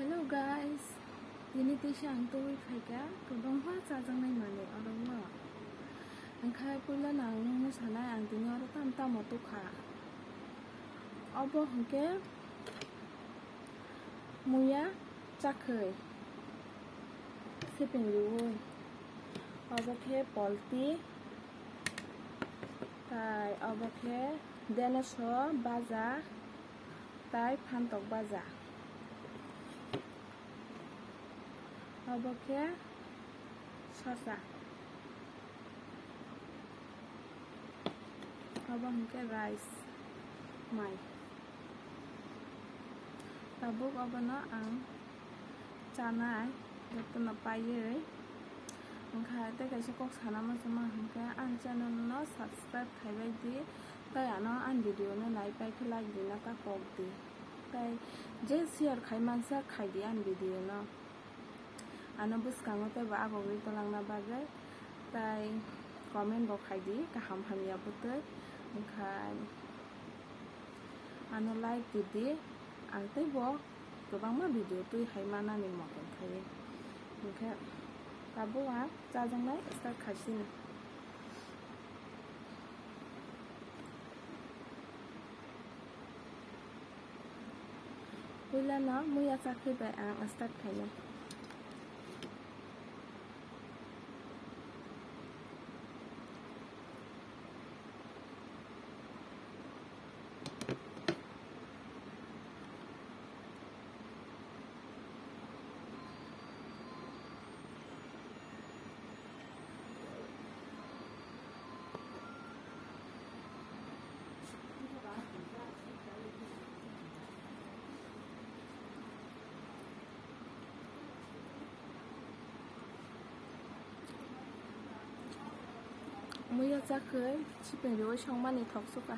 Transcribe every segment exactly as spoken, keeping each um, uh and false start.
Hello guys, tini teisa ang tubui phaikha kwbangma chajaknai manwi oro o. Wngkha puila no ang nukna sanai ang tini oro tam tamo tukha. Obo hwnkhe muya chakhwi siping riwi. Obo khe polti, tai obo khe deneso baja. Tai phantok baja. Obo khe sosa. Obo hwnkhe rice, mai. Tabuk obono ang chanai jotono paiwi. Wngkha tei kaisa kok sana muchungma hwnkhe ani channel no subscribe khaibai di, tei ano ani video no naipai khe like di na ta kok di, tei je share khai mansa khai di ani video no, ano bwskango tei bo agogwi twlangna bagwi, tei comment bo khai di kaham hamya bwtwi, wngkha ano like di di, ang tei bo kwbangma video twi hai manani motom khai. Hwnkhe tabuk ang chajaknai start khaisini. Puila no muya chakhwi bai ang start khainai. Muya chakhwi sipeng riwi songmani thok sukha.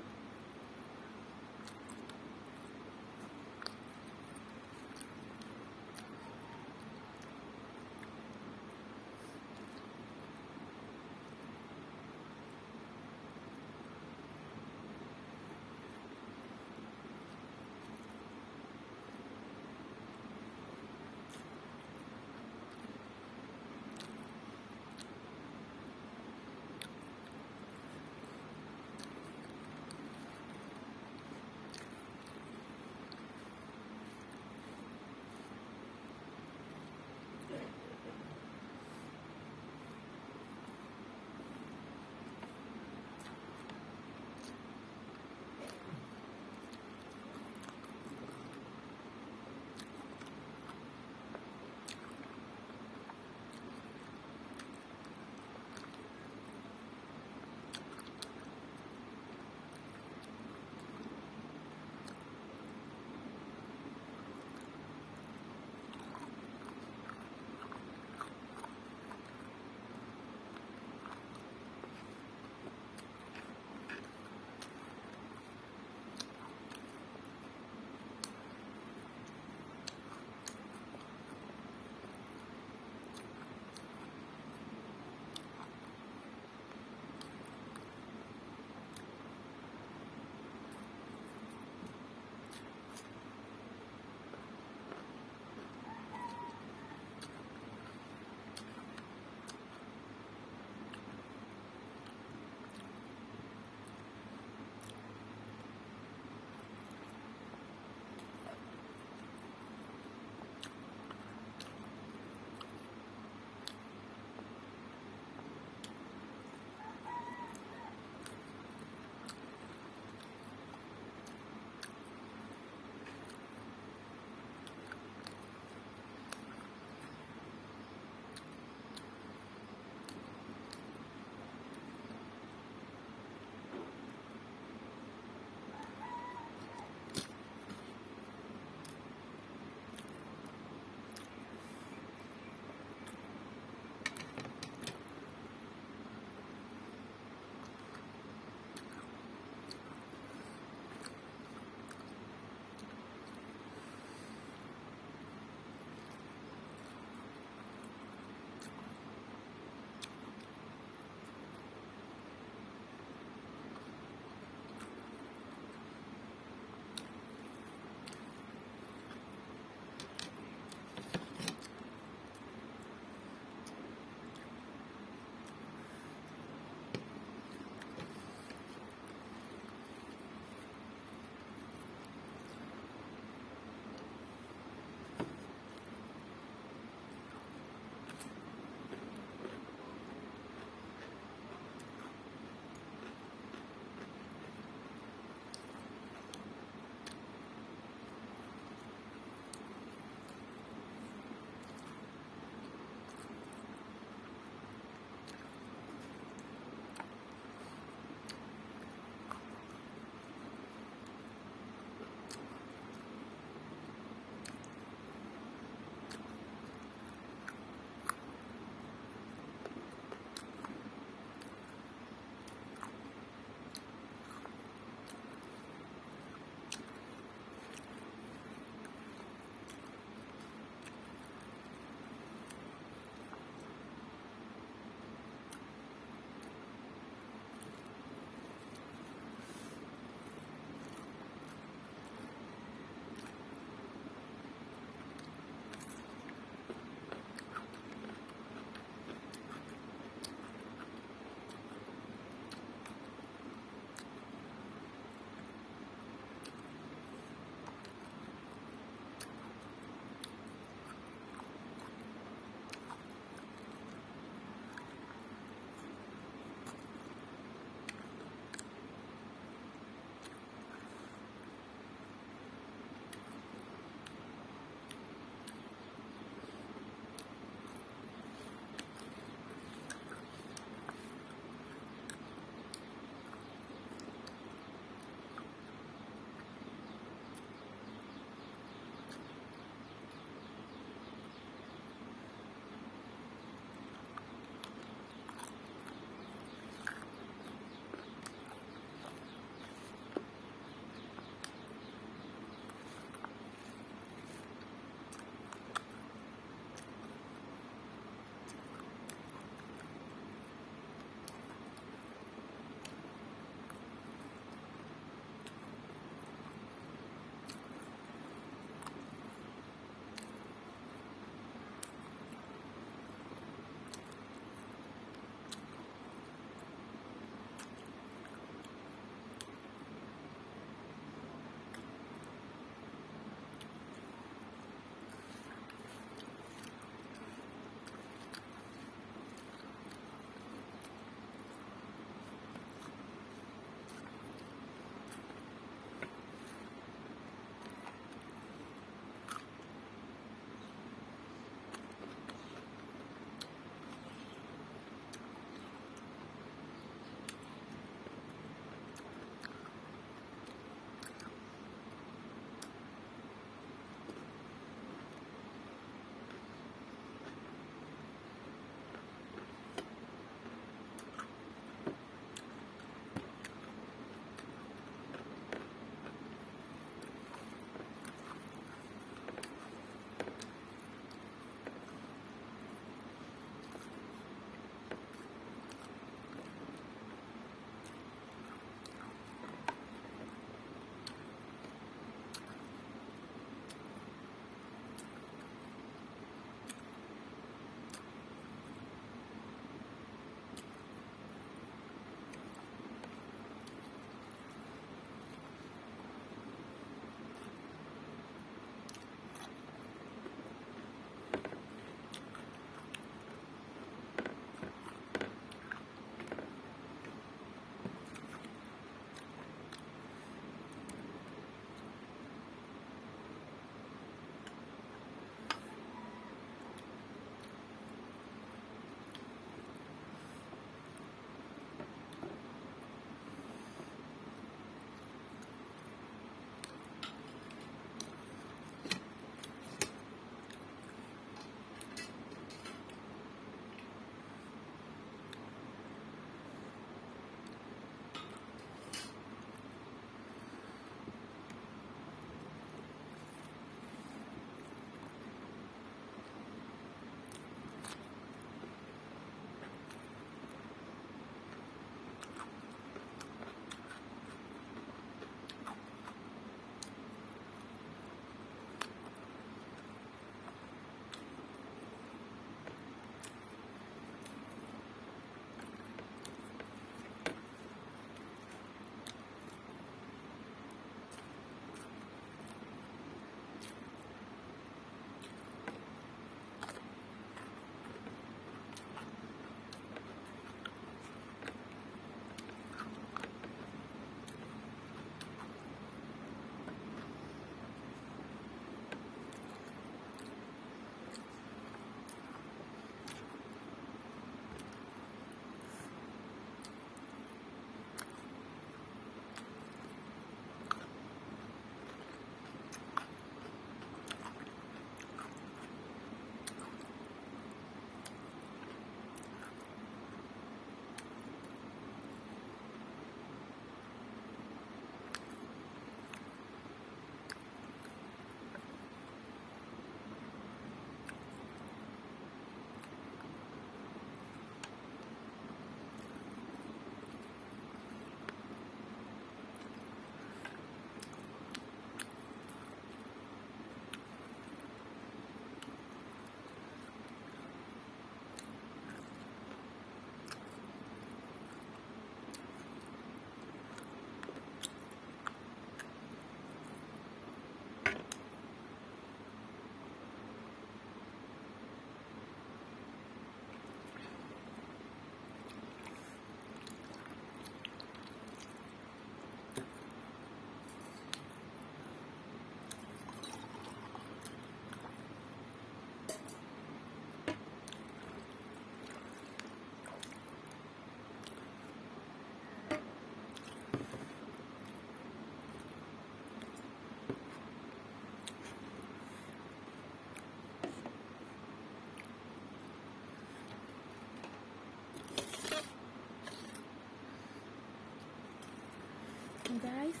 Guys,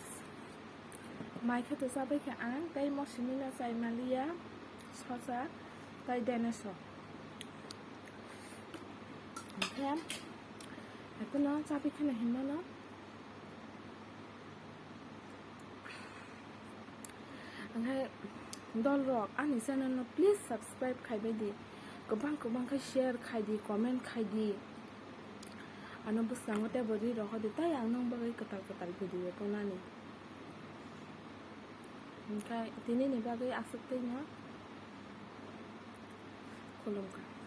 mai khe to chabai khe ang tei mosimi no chai maliya, sosa tei deneso. Hingkhe ekono chabai kheno hinmano. Hingkhe dol rok ani channel no please subscribe khaibai di, kwbang kwbang khe share khai di, comment khai di. Ano bwskango tei bo ri rok hodi tai ang nung bagwi kwtal kwtal video tongnani. Hingkhe tini ni bagwi aswk twi no khulumkha.